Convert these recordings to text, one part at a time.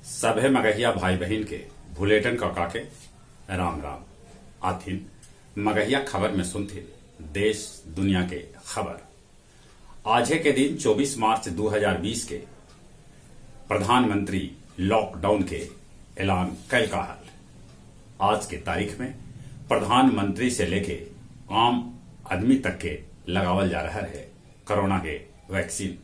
सभे मगहिया भाई बहिन के भुलेटन काका के राम राम। आथिन मगहिया खबर में सुनथिन देश दुनिया के खबर। आजे के दिन 24 मार्च 2020 के प्रधानमंत्री लॉकडाउन के ऐलान कैल का हल। आज के तारीख में प्रधानमंत्री से लेके आम आदमी तक के लगावल जा रहा है कोरोना के वैक्सीन।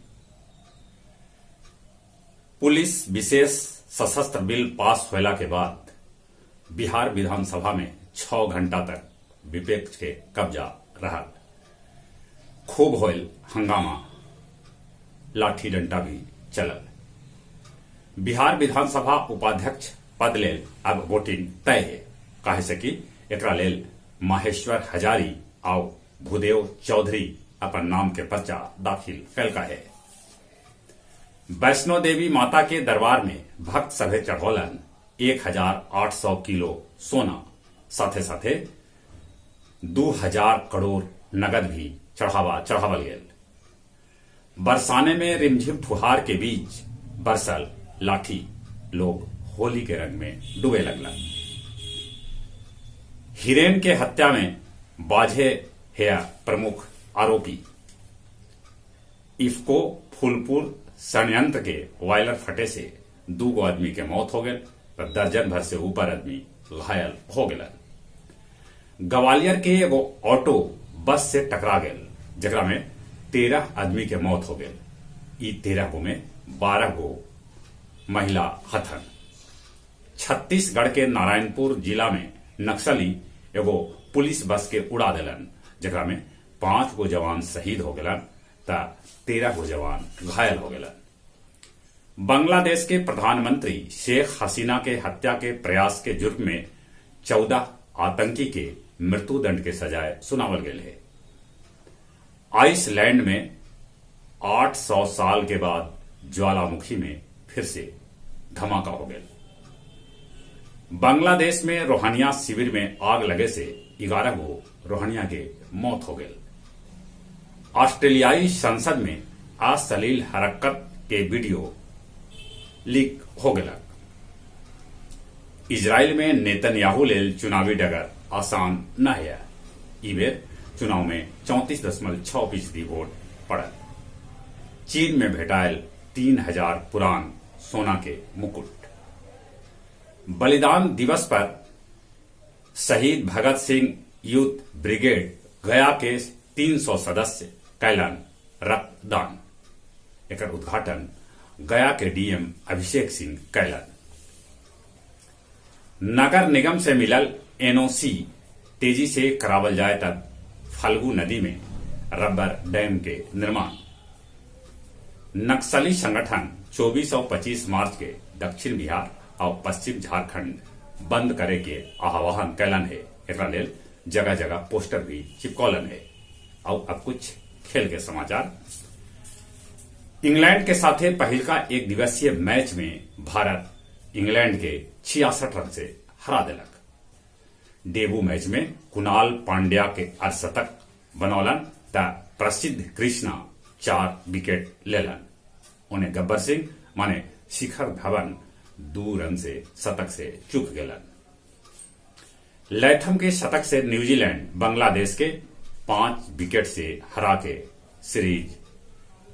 पुलिस विशेष सशस्त्र बिल पास होला के बाद बिहार विधानसभा में 6 घंटा तक विपक्ष के कब्जा रहा। खूब होल हंगामा, लाठी डंडा भी चलल। बिहार विधानसभा उपाध्यक्ष पद लेल अब वोटिंग तय है, काहे से कि एकरा लेल माहेश्वर हजारी आउ भूदेव चौधरी अपन नाम के पर्चा दाखिल कैलका है। वैष्णो देवी माता के दरबार में भक्त सभे चढ़ौलन 1800 किलो सोना, साथे साथे 2000 करोड़ नगद भी चढ़ावा चढ़ावल गेल। बरसाने में रिमझिम फुहार के बीच बरसल लाठी, लोग होली के रंग में डूबे लगलन। हिरेन के हत्या में बाझे है प्रमुख आरोपी। इफ्को फूलपुर संयंत्र के बॉयलर फटे से दू गो आदमी के मौत हो गए और दर्जन भर से ऊपर आदमी घायल हो गए। ग्वालियर के एगो ऑटो बस से टकरा गए, जकरा में 13 आदमी के मौत हो गए। ई 13 गो में 12 गो महिला हथन। छत्तीसगढ़ के नारायणपुर जिला में नक्सली एगो पुलिस बस के उड़ा देलन, जकरा में पांच गो जवान शहीद हो गलन त 13 गो जवान घायल हो गलन। बांग्लादेश के प्रधानमंत्री शेख हसीना के हत्या के प्रयास के जुर्म में 14 आतंकी के मृत्युदंड के सजाए सुनावल गेल है। आइसलैंड में 800 साल के बाद ज्वालामुखी में फिर से धमाका हो गया। बांग्लादेश में रोहिंग्या शिविर में आग लगे से 11 गो रोहिंग्या के मौत हो गई। ऑस्ट्रेलियाई संसद में अश्लील हरकत के वीडियो लीक हो गया। इजराइल में नेतन्याहू लेल चुनावी डगर आसान न है। ई बेर चुनाव में 34.6% वोट पड़ल। चीन में भेटायल 3000 पुरान सोना के मुकुट। बलिदान दिवस पर शहीद भगत सिंह यूथ ब्रिगेड गया के 300 सदस्य कैलन रक्तदान। एकर उद्घाटन गया के डीएम अभिषेक सिंह कैलन। नगर निगम से मिलल एनओसी, तेजी से करावल जाए तब फल्गु नदी में रबर डैम के निर्माण। नक्सली संगठन 24 और 25 मार्च के दक्षिण बिहार और पश्चिम झारखंड बंद करे के आह्वान कैलन है। एकरा लेल जगह जगह पोस्टर भी चिपकौलन है। और अब कुछ खेल के समाचार। इंग्लैंड के साथे पहिलका एक दिवसीय मैच में भारत इंग्लैंड के 66 रन से हरा दिलक। डेब्यू मैच में कुणाल पांड्या के अर्धशतक बनौलन त प्रसिद्ध कृष्णा 4 विकेट लेलन। उन्हें गब्बर सिंह माने शिखर धवन 2 रन से शतक से चूक गेलन। लैथम के शतक से न्यूजीलैंड बांग्लादेश के 5 विकेट से हरा के सीरीज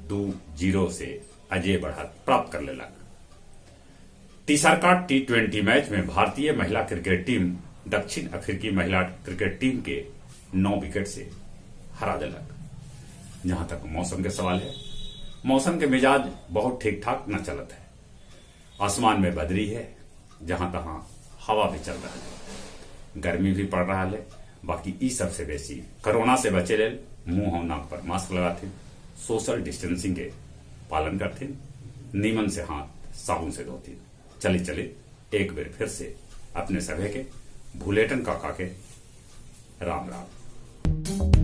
2-0 से अजेय बढ़त प्राप्त कर लेलक। तीसरका टी20 मैच में भारतीय महिला क्रिकेट टीम दक्षिण अफ्रीकी महिला क्रिकेट टीम के 9 विकेट से हरा दिलक। जहां तक मौसम के सवाल है, मौसम के मिजाज बहुत ठीक ठाक न चलत है। आसमान में बदरी है, जहां तहां हवा भी चल रहा है, गर्मी भी पड़ रहा है। बाकी ई सबसे बेसी कोरोना से बचे लेल मुंह और नाक पर मास्क लगाथिन, सोशल डिस्टेंसिंग के पालन करथिन, नीमन से हाथ साबुन से धोथिन। चले चले, एक बेर फिर से अपने सभे के भूलेटन काका के राम राम।